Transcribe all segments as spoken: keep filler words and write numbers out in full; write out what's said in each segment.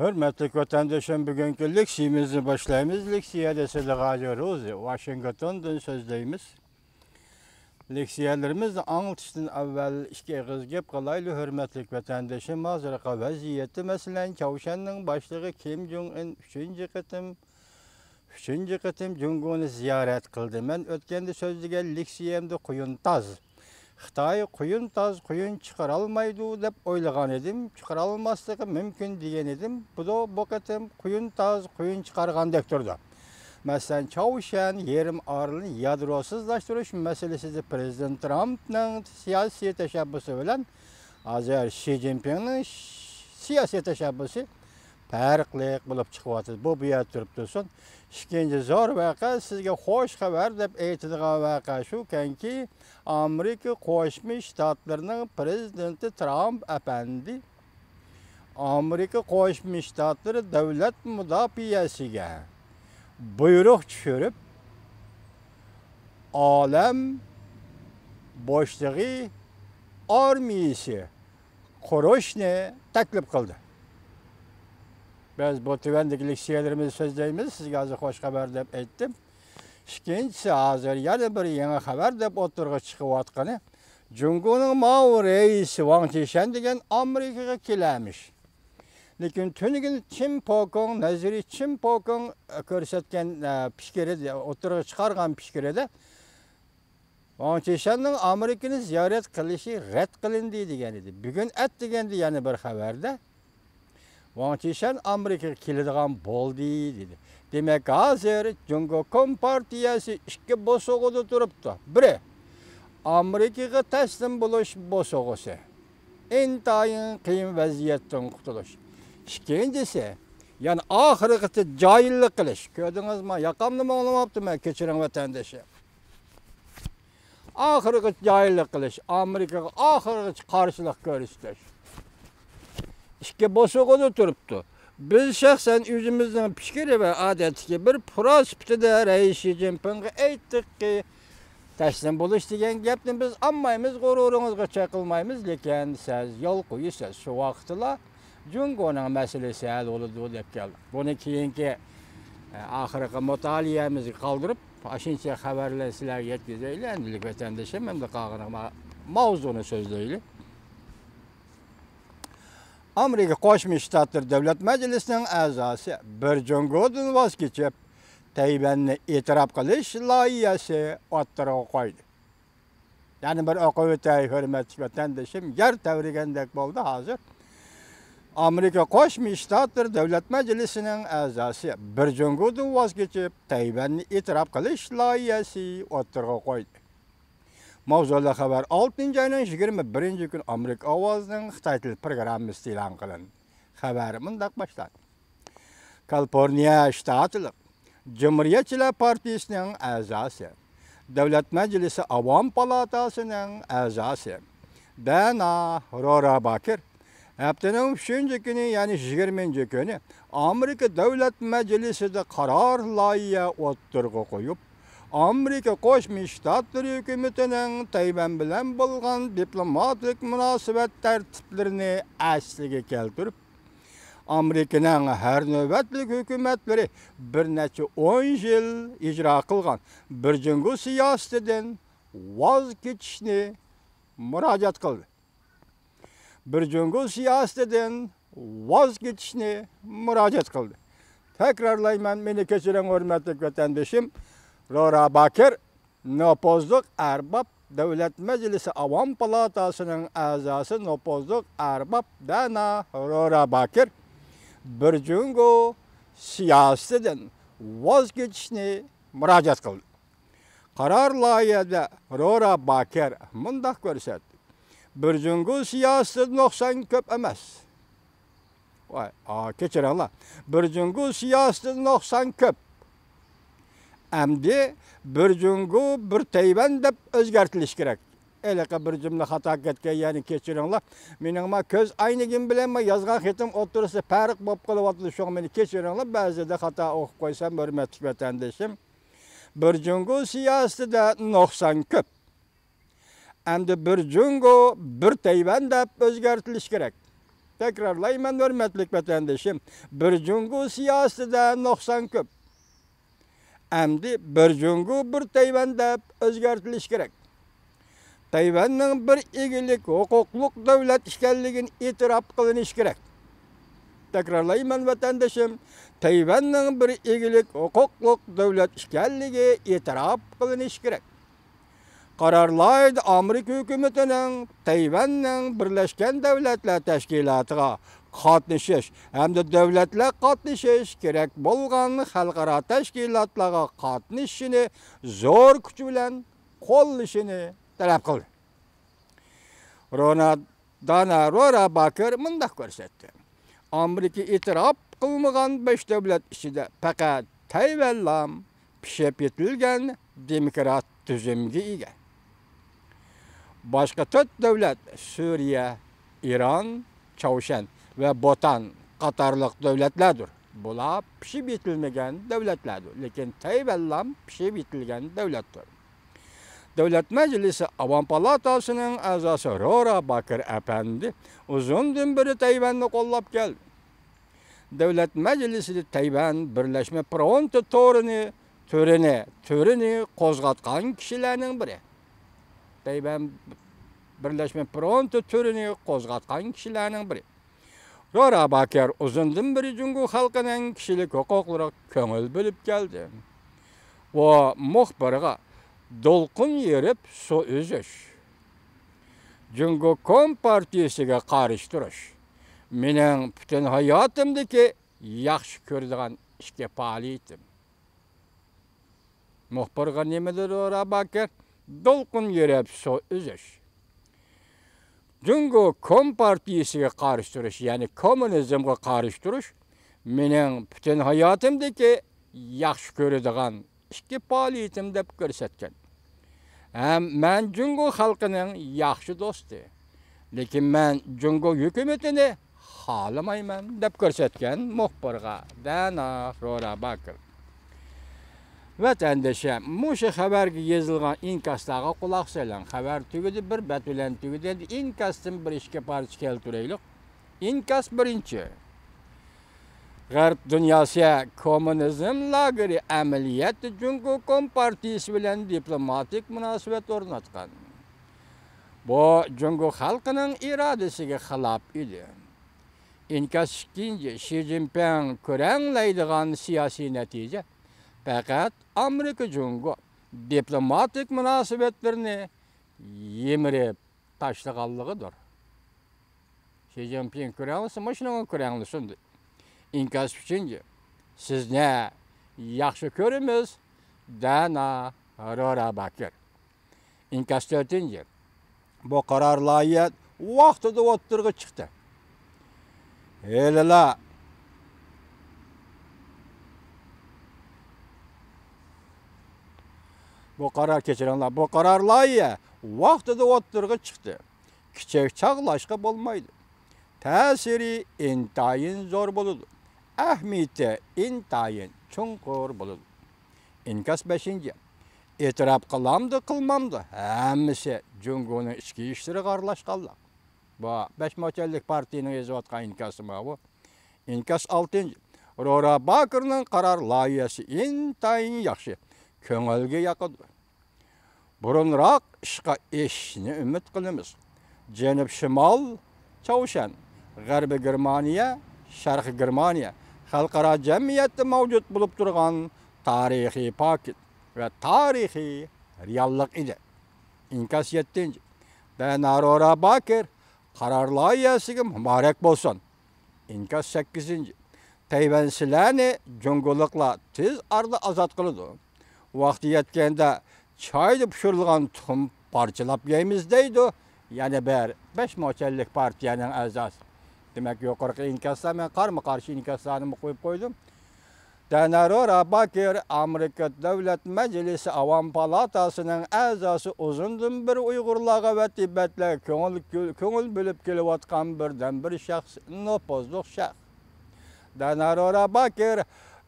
ھۆرمەتلىك ۋەتەندىشىم، بۈگۈنكى لېكسىيىمىزنى باشلايمىز. لېكسىيەدە سىدىق ھاجى روزى، ۋاشىنگتوندىن سۆزلەيمىز. لېكسىيەلىرىمىزنى ئاڭلىتىشتىن ئەۋۋەل ئىككى ئېغىز گەپ قىلايلى، ھۆرمەتلىك ۋەتەندىشىم. ھازىرقى ۋەزىيەتتە، مەسىلەن، چاۋشيەننىڭ باشلىقى كىم جۇڭ ئىن ئۈچىنچى قېتىم، ئۈچىنچى قېتىم جۇڭگونى زىيارەت قىلدى. مەن ئۆتكەندە سۆزلىگەن لېكسىيەمدە قۇيۇن تاز، خىتاي قۇيۇن تاز، قۇيۇن چىقىرالمايدۇ دەپ ئويلىغان ئىدىم، چىقىرالماسلىقى مۇمكىن دېگەن ئىدىم. بۇ، بۇ قېتىم قۇيۇن تاز، قۇيۇن چىقارغاندەك تۇرىدۇ. مەسىلەن، چاۋشيەن يېرىم ئارىلىنى يادروسىزلاشتۇرۇش مەسىلىسىدە پىرېزىدېنت ترامپنىڭ سىياسىي تەشەببۇسى بىلەن ھازىر شى جىنپىڭنىڭ سىياسىي تەشەببۇسى پەرقلىق بولۇپ چىقىۋاتىدۇ. بۇ، بۇ يەردە تۇرۇپ تۇرسۇن. ئىككىنچى زور ۋەقە، سىزگە خوش خەۋەر دەپ ئېيتىدىغان ۋەقە شۇكەنكى، ئامېرىكا قوشما شتاتلىرىنىڭ پىرېزىدېنتى ترامپ ئەپەندى ئامېرىكا قوشما شتاتلىرى دۆلەت مۇداپىئەسىگە بۇيرۇق چۈشۈرۈپ، ئالەم بوشلۇقى ئارمىيىسى قۇرۇشنى تەكلىپ قىلدى. بىز بۇ تۆۋەندىكى لېكسىيەلىرىمىزدە سۆزلەيمىز. سىزگە ھازىر خوش خەۋەر دەپ ئېيتتىم. ئىككىنچىسى، ھازىر يەنە بىر يېڭى خەۋەر دەپ ئوتتۇرىغا چىقىۋاتقىنى، جۇڭگونىڭ ماۋۇ رەئىسى ۋاڭ چىشەن دېگەن ئامېرىكىغا كېلەرمىش. لېكىن تۈنۈگۈن چىن پوكوڭ، نەزىرى چىن پوكوڭ كۆرسەتكەن، ئە، پىكرى، ئوتتۇرىغا چىقارغان پىكرىدە، ۋاڭ چىشەننىڭ ئامېرىكىنى زىيارەت قىلىشى رەت قىلىندى دېگەن ئىدى. بۈگۈن ئەتىگەندە يەنە بىر خەۋەردە، ۋاڭ چىشەن ئامېرىكىغا كېلىدىغان بولدى، دېدى. دېمەك، ھازىر جۇڭگو كومپارتىيەسى ئىككى بوسۇغىدا تۇرۇپتۇ. بىرى، ئامېرىكىغا تەسلىم بولۇش بوسۇغىسى. ئىنتايىن قىيىن ۋەزىيەتتىن قۇتۇلۇش. ئىككىنچىسى، يەنى ئاخىرغىچە جاھىللىق قىلىش. كۆردىڭىزمۇ؟ ياقامنىمۇ ئاڭلىماپتىمەن، كەچۈرۈڭ ۋەتەندىشىم. ئاخىرغىچە جاھىللىق قىلىش، ئامېرىكىغا ئاخىرغىچە قارشىلىق كۆرسىتىش. ئىككى بوسۇغىدا تۇرۇپتۇ. بىز شەخسەن ئۆزىمىزنىڭ پىكرى ۋە ئادەتتىكى بىر پۇرا سۈپىتىدە رەئىس شى جىنپىڭغا ئېيتتۇقكى، تەسلىم بولۇش دېگەن گەپنى بىز ئاڭمايمىز، غۇرۇرىڭىزغا چېقىلمايمىز، لېكىن سىز يول قويىسىز، شۇ ۋاقىتلا جۇڭگونىڭ مەسىلىسى ھەل بولىدۇ دەپ كەلدى. بۇنى كېيىنكى، ئە، ئاخىرقى مۇتالىئەمىزگە قالدۇرۇپ، ئاشۇنچە خەۋەرلەرنى سىلەرگە يەتكۈزەيلى، ئەمدىلىك ۋەتەندىشىم، ئەمدى قالغىنىغا ماۋزۇنى سۆزلەيلى. ئامېرىكا قوشما شتاتلىرى دۆلەت مەجلىسىنىڭ ئەزاسى بىر جۇڭگودىن ۋاز كېچىپ، تەيۋەننى ئېتىراپ قىلىش لايىھەسى ئوتتۇرىغا قويدى. يەنە بىر ئوقۇۋېتەي، ھۆرمەتلىك ۋەتەندىشىم، يەر تەۋرىگەندەك بولدى ھازىر. ئامېرىكا قوشما شتاتلىرى دۆلەت مەجلىسىنىڭ ئەزاسى بىر جۇڭگودىن ۋاز كېچىپ، تەيۋەننى ئېتىراپ قىلىش لايىھەسى ئوتتۇرىغا قويدى. ماۋزۇلۇق خەۋەر ئالتىنچى ئاينىڭ يىگىرمە بىرىنچى كۈنى ئامېرىكا ئاۋازىنىڭ خىتاي تىل پروگراممىسىدا ئېلان قىلىندى. خەۋەر مۇنداق باشلاندى. كالىفورنىيە شتاتلىق جۇمھۇرىيەتچىلەر پارتىيىسىنىڭ ئەزاسى، دۆلەت مەجلىسى ئاۋام پالاتاسىنىڭ ئەزاسى دەنا رورا باكىر ھەپتىنىڭ ئۈچىنچى كۈنى، يەنى يىگىرمىنچى كۈنى ئامېرىكا دۆلەت مەجلىسىدە قارار لايىھە ئوتتۇرىغا قويۇپ، ئامېرىكا قوشما شتاتلىرى ھۆكۈمىتىنىڭ تەيۋەن بىلەن بولغان دىپلوماتىك مۇناسىۋەت تەرتىپلىرىنى ئەسلىگە كەلتۈرۈپ، ئامېرىكىنىڭ ھەر نۆۋەتلىك ھۆكۈمەتلىرى بىر نەچچە ئون يىل ئىجرا قىلغان بىر جۇڭگو سىياسىتىدىن ۋاز كېچىشنى مۇراجىئەت قىلدى. بىر جۇڭگو سىياسىتىدىن ۋاز كېچىشنى مۇراجىئەت قىلدى. تەكرارلايمەن، مېنى كەچۈرۈڭ، ھۆرمەتلىك ۋەتەندىشىم، رورا باكىر، نوپۇزلۇق ئەرباب، دۆلەت مەجلىسى ئاۋام پالاتاسىنىڭ ئەزاسى، نوپۇزلۇق ئەرباب دەنا رورا باكىر بىر جۇڭگو سىياسىتىدىن ۋاز كېچىشنى مۇراجىئەت قىلدى. قارار لايىھەدە رورا باكىر مۇنداق كۆرسەتتى: بىر جۇڭگو سىياسىتىدە نۇقسان كۆپ ئەمەس. ۋاي، ئا، كەچۈرۈڭلار. بىر جۇڭگو سىياسىتىدە نۇقسان كۆپ. ئەمدى بىر جۇڭگو، بىر تەيۋەن دەپ ئۆزگەرتىلىشى كېرەك. ھېلىقى بىر جۈملە خاتا كەتكەن يەرنى كەچۈرۈڭلار. مېنىڭ ما كۆز ئەينىكىم بىلەن ما يازغان خېتىم ئوتتۇرىسىدا پەرق بولۇپ قېلىۋاتىدۇ، شۇڭا مېنى كەچۈرۈڭلار. بەزىدە خاتا ئوقۇپ قويسام، ھۆرمەتلىك ۋەتەندىشىم. بىر جۇڭگو سىياسىتىدە نۇقسان كۆپ. ئەمدى بىر جۇڭگو، بىر تەيۋەن دەپ ئۆزگەرتىلىشى كېرەك. تەكرارلايمەن، ھۆرمەتلىك ۋەتەندىشىم، بىر جۇڭگو سىياسىتىدە نۇقسان كۆپ. ئەمدى بىر جۇڭگو، بىر تەيۋەن دەپ ئۆزگەرتىلىشى كېرەك. تەيۋەننىڭ بىر ئىگىلىك ھوقۇقلۇق دۆلەت ئىكەنلىكىنى ئېتىراپ قىلىنىشى كېرەك. تەكرارلايمەن، ۋەتەندىشىم، تەيۋەننىڭ بىر ئىگىلىك ھوقۇقلۇق دۆلەت ئىكەنلىكى ئېتىراپ قىلىنىشى كېرەك. قارار لايىھىدە ئامېرىكا ھۆكۈمىتىنىڭ تەيۋەننىڭ بىرلەشكەن دۆلەتلەر تەشكىلاتىغا قاتنىشىش ھەمدە دۆلەتلەر قاتنىشىش كېرەك بولغان خەلقئارا تەشكىلاتلارغا قاتنىشىشىنى زور كۈچ بىلەن قوللىشىنى تەلەپ قىلدى. رونا دانا رورا باكىر مۇنداق كۆرسەتتى: ئامېرىكا ئېتىراپ قىلمىغان بەش دۆلەت ئىچىدە پەقەت تەيۋەنلا پىشىپ يېتىلگەن دېموكرات تۈزۈمگە ئىگە. باشقا تۆت دۆلەت، سۈرىيە، ئىران، چاۋشيەن ۋە بوتان قاتارلىق دۆلەتلەردۇر. بۇلار پىشىپ يېتىلمىگەن دۆلەتلەردۇر، لېكىن تەيۋەنلا پىشىپ يېتىلگەن دۆلەتتۇر. دۆلەت مەجلىسى ئاۋام پالاتاسىنىڭ ئەزاسى رورا باكىر ئەپەندى ئۇزۇندىن بېرى تەيۋەننى قوللاپ كەلدى. دۆلەت مەجلىسىدە تەيۋەن بىرلەشمە فرونت تورىنى، تۈرىنى، تۈرىنى قوزغاتقان كىشىلەرنىڭ بىرى. تەيۋەن بىرلەشمە فرونت تۈرىنى قوزغاتقان كىشىلەرنىڭ بىرى. رورا باكىر ئۇزۇندىن بېرى جۇڭگو خەلقىنىڭ كىشىلىك ھوقۇقلىرىغا كۆڭۈل بۆلۈپ كەلدى. ئۇ مۇخبىرغا دولقۇن يېرىپ سۇ ئۈزۈش، جۇڭگو كومپارتىيىسىگە قارشى تۇرۇش مېنىڭ پۈتۈن ھاياتىمدىكى ياخشى كۆرىدىغان ئىككى پائالىيىتىم. مۇخبىرغا نېمە دېدى رورا باكىر؟ دولقۇن يېرىپ سۇ ئۈزۈش. جۇڭگو كومپارتىيىسىگە قارشى تۇرۇش، يەنى كوممۇنىزمغا قارشى تۇرۇش مېنىڭ پۈتۈن ھاياتىمدىكى ياخشى كۆرىدىغان ئىككى پائالىيىتىم دەپ كۆرسەتكەن. ھەم مەن جۇڭگو خەلقىنىڭ ياخشى دوستى. لېكىن مەن جۇڭگو ھۆكۈمىتىنى خالىمايمەن دەپ كۆرسەتكەن مۇخبىرغا دەنا رورا باكىر. ۋەتەندىشىم، مۇشۇ خەۋەرگە يېزىلغان ئىنكاسلارغا قۇلاق سېلىڭ. خەۋەر تۈگىدى، بىر بەت بىلەن تۈگىدى. ئەمدى ئىنكاستىن بىر ئىككى پارچە كەلتۈرەيلى. ئىنكاس بىرىنچى. غەرب دۇنياسى كوممۇنىزم لاگېرى ئەمەلىيەتتە جۇڭگو كومپارتىيىسى بىلەن دىپلوماتىك مۇناسىۋەت ئورناتقان. بۇ جۇڭگو خەلقىنىڭ ئىرادىسىگە خىلاپ ئىدى. ئىنكاس ئىككىنچى، شى جىنپىڭ كۆرەڭلەيدىغان سىياسىي نەتىجە پەقەت ئامېرىكا جۇڭگو دىپلوماتىك مۇناسىۋەتلىرىنى يىمىرىپ تاشلىغانلىقىدۇر. شى جىنپىڭ كۆرەڭلىسە، مۇشۇنىڭغا كۆرەڭلىسۇن. ئىنكاس ئۈچىنچى، سىزنى ياخشى كۆرىمىز، دەنا رورا باكىر. ئىنكاس تۆتىنچى، بۇ قارار لايىھە ۋاقتىدا ئوتتۇرىغا چىقتى. ھېلىلا بۇ قارار، كەچۈرۈڭلار، بۇ قارار لايىھە ۋاقتىدا ئوتتۇرىغا چىقتى. كىچىك چاغلاشقا بولمايدۇ. تەسىرى ئىنتايىن زور بولىدۇ. ئەھمىيىتى ئىنتايىن چوڭقۇر بولىدۇ. ئىنكاس بەشىنچى. ئېتىراپ قىلامدۇ، قىلمامدۇ، ھەممىسى جۇڭگونىڭ ئىچكى ئىشلىرىغا ئارىلاشقانلىق. بۇ بەش مۇچەللىك پارتىيىنىڭ يېزىۋاتقان ئىنكاسى ماۋۇ. ئىنكاس ئالتىنچى. رورا باكىرنىڭ قارار لايىھەسى ئىنتايىن ياخشى، كۆڭۈلگە ياقىدۇ. بۇرۇنراق ئىشقا ئېشىشىنى ئۈمىد قىلىمىز. جەنۇب شىمال چاۋشيەن، غەربىي گېرمانىيە، شەرقىي گېرمانىيە خەلقئارا جەمئىيەتتە مەۋجۇت بولۇپ تۇرغان تارىخىي پاكىت ۋە تارىخىي رېئاللىق ئىدى. ئىنكاس يەتتىنچى. دەنا رورا باكىر قارار لايىھەسىگە مۇبارەك بولسۇن. ئىنكاس سەككىزىنچى. تەيۋەن سىلەرنى جۇڭگولۇقلار تېز ئارىدا ئازاد قىلىدۇ. ۋاقتى يەتكەندە چايدا پىشۇرۇلغان تۇخۇم پارچىلاپ يەيمىز دەيدۇ. يەنە بىر بەش مۇچەللىك پارتىيەنىڭ ئەزاسى. دېمەك، يۇقىرىقى ئىنكاسلار، مەن قارمۇ قارشى ئىنكاسلارنىمۇ قويۇپ قويدۇم. دەنا رورا باكىر ئامېرىكا دۆلەت مەجلىسى ئاۋام پالاتاسىنىڭ ئەزاسى ئۇزۇندىن بېرى ئۇيغۇرلارغا ۋە تىبەتلەرگە كۆڭۈل، كۆڭۈل بۆلۈپ كېلىۋاتقان بىردىنبىر شەخس، نوپۇزلۇق شەخس. دەنا رورا باكىر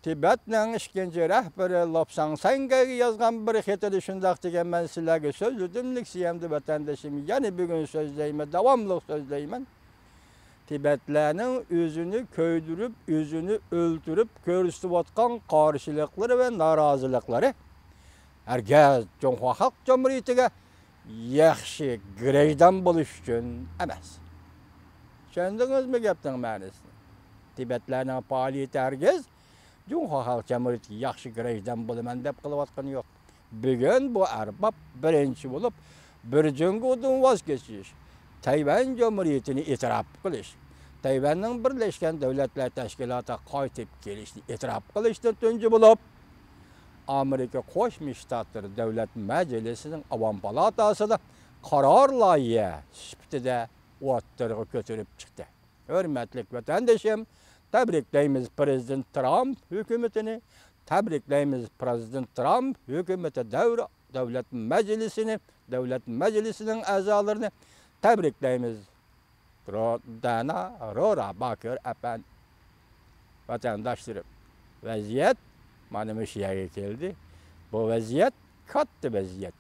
تىبەتنىڭ ئىككىنچى رەھبىرى لوپساڭ سەڭگەيگە يازغان بىر خېتىدە شۇنداق دېگەن، مەن سىلەرگە سۆزلىدىم، لېكسىيەمدە ۋەتەندىشىم، يەنە بۈگۈن سۆزلەيمەن، داۋاملىق سۆزلەيمەن. تىبەتلەرنىڭ ئۆزىنى كۆيدۈرۈپ، ئۆزىنى ئۆلتۈرۈپ كۆرسىتىۋاتقان قارشىلىقلىرى ۋە نارازىلىقلىرى ھەرگىز جۇڭخۇا خەلق جۇمھۇرىيىتىگە ياخشى گىرەجدان بولۇش ئۈچۈن ئەمەس. چۈشەندىڭىزمۇ گەپنىڭ مەنىسىنى؟ تىبەتلەرنىڭ پائالىيىتى ھەرگىز جۇڭخۇا خەلق جۇمھۇرىيىتىگە ياخشى گىرەجدان بولىمەن دەپ قىلىۋاتقىنى يوق. بۈگۈن بۇ ئەرباب بىرىنچى بولۇپ، بىر جۇڭگودىن ۋاز كېچىش، تەيۋەن جۇمھۇرىيىتىنى ئېتىراپ قىلىش، تەيۋەننىڭ بىرلەشكەن دۆلەتلەر تەشكىلاتىغا قايتىپ كېلىشنى ئېتىراپ قىلىشتىن تۇنجى بولۇپ، ئامېرىكا قوشما شتاتلىرى دۆلەت مەجلىسىنىڭ ئاۋام پالاتاسىدا قارار لايىھە سۈپىتىدە ئوتتۇرىغا كۆتۈرۈپ چىقتى. ھۆرمەتلىك ۋەتەندىشىم، تەبرىكلەيمىز پىرېزىدېنت ترامپ ھۆكۈمىتىنى، تەبرىكلەيمىز پىرېزىدېنت ترامپ ھۆكۈمىتى دەۋر دۆلەت مەجلىسىنى، دۆلەت مەجلىسىنىڭ ئەزالىرىنى تەبرىكلەيمىز. دانا رورا باكىر ئەپەندى. ۋەتەنداشلىرىم، ۋەزىيەت مانا مۇشۇ يەرگە كەلدى. بۇ ۋەزىيەت كاتتا ۋەزىيەت.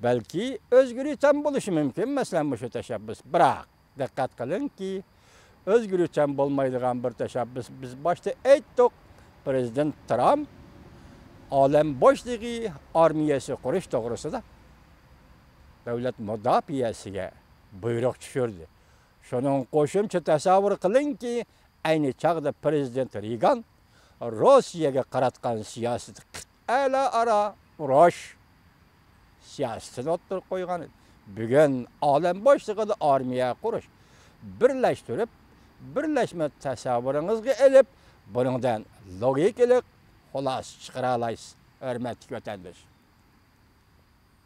بەلكى ئۆزگىرىشچان بولۇشى مۇمكىن، مەسىلەن، مۇشۇ تەشەببۇس. بىراق، دىققەت قىلىڭكى، ئۆزگىرىشچان بولمايدىغان بىر تەشەببۇس. بىز باشتا ئېيتتۇق، پىرېزىدېنت ترامپ ئالەم بوشلۇقى ئارمىيەسى قۇرۇش توغرىسىدا دۆلەت مۇداپىئەسىگە بۇيرۇق چۈشۈردى. شۇنىڭ قوشۇمچە تەسەۋۋۇر قىلىڭكى، ئەينى چاغدا پىرېزىدېنت رېيگان روسىيەگە قاراتقان سىياسىتى، قىتئەلەر ئارا ئۇرۇش سىياسىتىنى ئوتتۇرىغا قويغان ئىدى. بۈگۈن ئالەم بوشلۇقىدا ئارمىيە قۇرۇش، بىرلەشتۈرۈپ، بىرلەشمە تەسەۋۋۇرىڭىزغا ئېلىپ، بۇنىڭدىن لوگىكىلىق خۇلاسە چىقىرالايسىز، ھۆرمەتلىك ۋەتەنداش.